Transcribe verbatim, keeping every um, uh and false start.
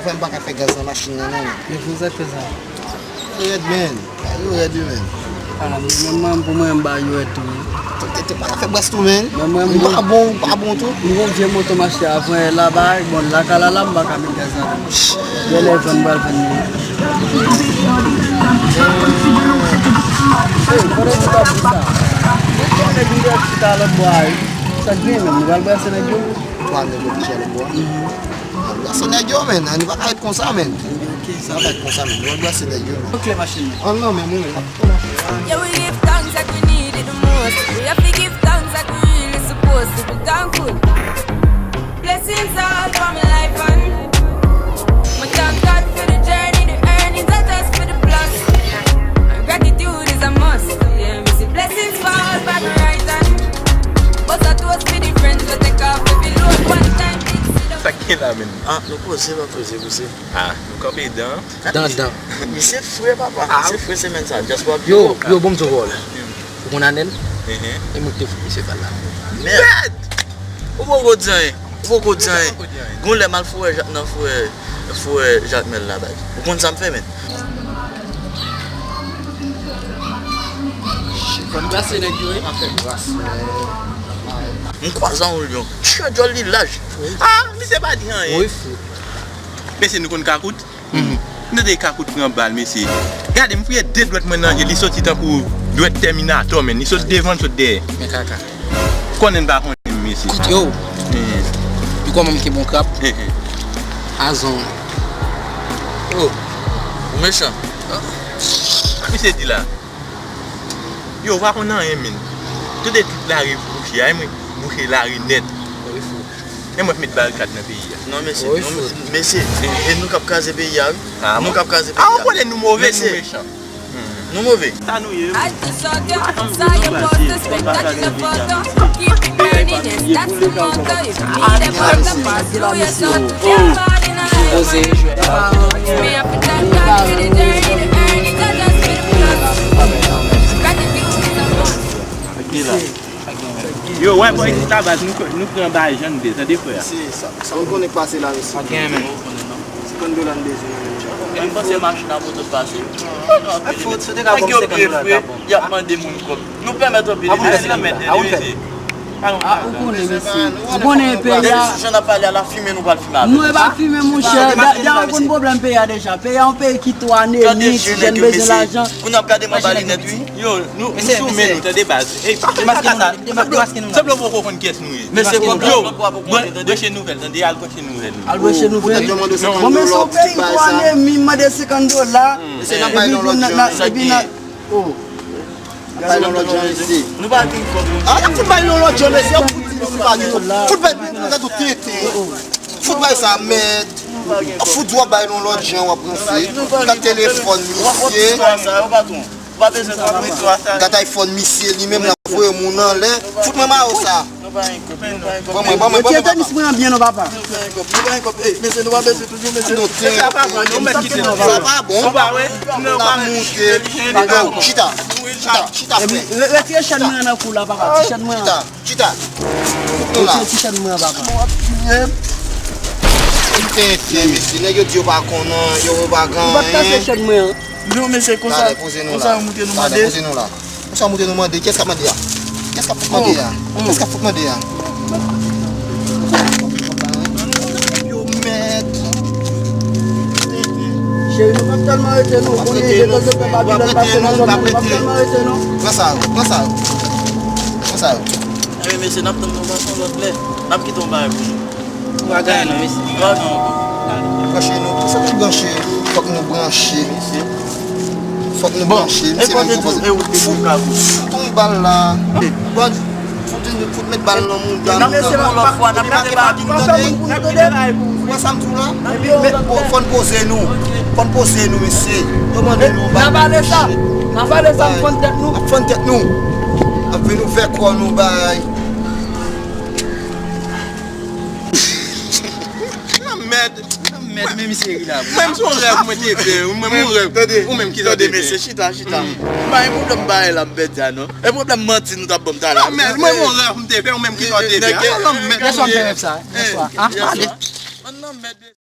Fè m pa ka fè gaz nan machin nan, non. Men pou sa k fè sa. Yo rèd, men. Yo rèd, wi, men. Ah, men mwen, pou mwen, m ba yo rèd tou, wi. Tèt pa ka fè bras tou, men. Men mwen, m pa bon, pa bon tou. M gon vye moto m achte avan, la, bay, bon, la, ka la, la, m pa ka met gaz ladan. Genlè vann, m pral vann li. Hey, pandan nou ap di sa, mwen konnen nèg yo chita lòt bò a, wi. Sa k gen menm, nou pral brase nèg yo? Twa nèg yo ki chita lòt bò a. Brase nèg yo, men. Ann pa ka ret konsa, men. Sa pa ret konsa, men. Nou brase nèg yo, men. Ann nan, men, mwen, men. Yeah, we give thanks like we need it the most. We have to give thanks like we really supposed to be thankful. Blessings all for my life and mi thank God for the journey, the earnings are just for the plus. And gratitude is a must. Yeah, mi see blessings fall by my right hand. Bust a toast for the friends we take off every load one time. Big sit up. Sa k gen la, men? Ah, nou poze, pa poze, poze. Ah, nou kanpe dan. Dan, dan. Misye fre, papa. Ah. Misye fre semèn sa. Just wap yo, yo, bon, m di w, ou konn Anèl? Mhm. E mwen ki te fout misye bal la. Mèd! Ou poko di anyen. Ou poko di anyen. Gon lè m al foure Jak nan foure, foure Jakmèl la, baz. Ou konn sa m fè, men? Shit, fò n brase nèg yo, wi. M kwaze yon lyon. Tchè, djòl li laj. Ah, misye pa di anyen. Wi, fou. Mesye, nou konn Kakout? Mhm. Nou te Kakout pran bal, mesye. Gade, m fouye de dwèt mwen nan je, li soti tankou dwèt Tèminatò, men. Li sot devan, li sot dèyè. Men kaka. Konnen n pa konnen, mesye. Kout yo. Mhm. Pi kòman m kenbe yon krab? Mhm. Azon. Oh, ou mechan. Sa misye di la? Yo, ou pa konn anyen, men. Tande tout lari bouche, ay mwen, bouche lari nèt. Wi, fou. E mwen k met barikad nan peyi a. Non, mesye, non, mesye, e, e nou k ap kraze peyi a, wi. Ah, nou k ap kraze peyi a. Ah, ou konnen nou move, nou mechan. Nou move. Sa nou ye, wi. Poze. Yo, wè, bò isit la, baz, nou, nou pran bagay jan de, tande, frè. Se sa, sa nou konnen k pase la, mesye. Pa gen, men. Senkant dola n bezwen nan menm chan. E m panse machin nan pou tout pase. Ay, fout, si w te ka ban m senkant dola, ta bon. Y ap mande moun kòb. Nou pèmèt anpil, mesye. Ah, ou konnen, mesye. Ou konnen peyi a. Jan n ap pale a la, fimen nou pral fimen avè l. Nou e pa fimen, monchè. Deja, ou konn pwoblèm peyi a deja. Peyi a yon peyi ki twò anemi, ti jèn bezwen lajan. Kounye a ap gade m ap ale nèt, wi. Yo, nou, nou sou men nou, tande, baz. Ey, pa fè kaka sa. Sanble w poko konn kiyès nou ye. Mesye, yo, branche nouvèl, tande, al branche nouvèl. Al branche nouvèl. Bon, men se yon peyi twò anemi, mande senkant dola. Epi n ap bay yon lòt jan. Epi n ap, oh. N ap bay yon lòt jan, mesye. Nou pa gen kòb, non. Ah, n ap fout bay yon lòt jan, mesye. N ap fout di misye pa gen kòb. Fout bay, fout bay sa, mèd. Fout di w ap bay yon lòt jan, w ap ranse. Kat telefòn, misye. Ou pa bezwen konprann istwa sa. Kat iPhone misye li menm l ap voye moun anlè. Fout mwen mayo sa. Ban mwen, ban mwen, ban mwen, papa. Tenis mwen an byen non, papa. Sa pa bon, nou mèt kite nou. Sa pa bon. N ap moute. Chita. Chita, chita, frè. Retire chèn mwen an nan kou la, papa. Ti chèn mwen an. Chita. Chita. Kote la? Ti chèn mwen an, papa. Tenten, mesye. Nèg yo di yo pa konnen, yo pa gen anyen. Ou pa t kase chèn mwen an. Non, mesye, konsa, konsa yo moute nou mande. Poze nou la. Poze nou la. Konsa moute nou mande. Kiyès k ap mande a? Kiyès k ap fout mande a? Kiyès k ap fout mande a? Yo mèd. Cheri, nou p ap tèlman rete non. Konnen de tanzantan Babilòn pase nan zòn nan, nou p ap tèlman rete non. Pran sa yo, pran sa yo. Pran sa yo. Ebyen, mesye, n ap tann nou nan yon lòt lè. N ap kite yon bagay pou nou. Ou pa genyen non, mesye. Ou pa genyen ankò. Branche nou. Kisa nou branche? Fòk nou branche. Fòk nou branche. Bon, misye menm ki poze. Fout, fout yon bal la. Bon, fout, fout met bal nan moun. N ap tann nou lòt fwa, n ap mete bagay pou nou tande. Ou wè sa m di w la? Bon, fò n poze nou. Fò n poze nou, mesye. Yo mande nou bagay. N ap pale sa. N ap pale sa, n ap fann tèt nou. N ap fann tèt nou. N ap vin ouvè kò nou, bay. Nan mèd. Nan mèd, men misye ri la. Mwen, se yon rèv mwen te fè. Mwen, yon rèv. Tande, ou menm ki tande, mesye, chita, chita. M pa gen pwoblèm bagay la, m pèdi a, non. E pwoblèm manti nou t ap ban m talè a. Nan mèd, mwen, yon rèv m te fè, ou menm ki sa w te fè. Nan mèd. Lè swa m fè rèv sa, lè swa. Ah, ale. Nan mèd.